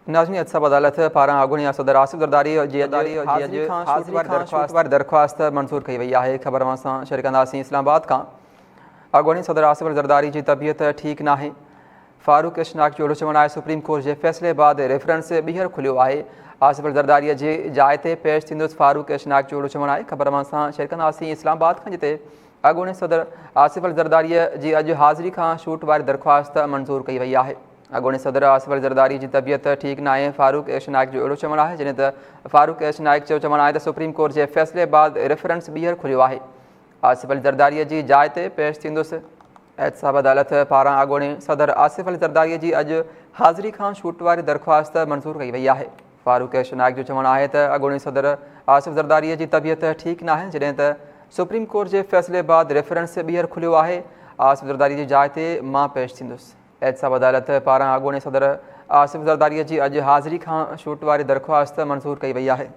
ناظرين احتساب عدالت پاران اڳوڻي صدر آصف زرداري جي اڄ حاضري کان شوٽ واري درخواست منظور ڪئي وئي آهي. خبر اوهان سان شيئر ڪنداسين. اسلام آباد کان اڳوڻي صدر آصف علي زرداري جي طبيعت ٺيڪ ناهي. فاروق اشناڪ جو اهڙو چوڻ آهي سپريم ڪورٽ جي فيصلي بعد ريفرنس ٻيهر کليو آهي. آصف علي زرداري جي جاء تي پيش ٿيندس. فاروق اشناڪ جو اهڙو چوڻ آهي. خبر اوهان سان شيئر ڪنداسين. اسلام آباد کان جتي اڳوڻي صدر آصف علي زرداري جي اڄ حاضري کان شوٽ واري درخواست منظور ڪئي وئي آهي. اڳوڻي صدر آصف علي زرداري جي طبيعت ٺيڪ ناهي. فاروق ايش نائيڪ جو اهڙو چوڻ آهي. جڏهن ته فاروق ايش نائيڪ جو چوڻ آهي ته سپريم ڪورٽ جي فيصلي بعد ريفرنس ٻيهر کليو آهي. آصف علي زرداري جي جاء تي پيش ٿيندس. احتساب عدالت پاران اڳوڻي صدر آصف علي زرداري جي اڄ حاضري کان ڇوٽ واري درخواست منظور ڪئي وئي آهي. فاروق ايش نائيڪ جو چوڻ آهي ته اڳوڻي صدر آصف زرداري جي طبيعت ٺيڪ ناهي. جڏهن ته سپريم ڪورٽ جي فيصلي بعد ريفرنس ٻيهر کليو آهي. آصف زرداري جي جاء تي مان پيش ٿيندس. احتساب عدالت پاران اڳوڻي صدر آصف زرداري جي اڄ حاضري کان ڇوٽ واري درخواست منظور ڪئي وئي آهي.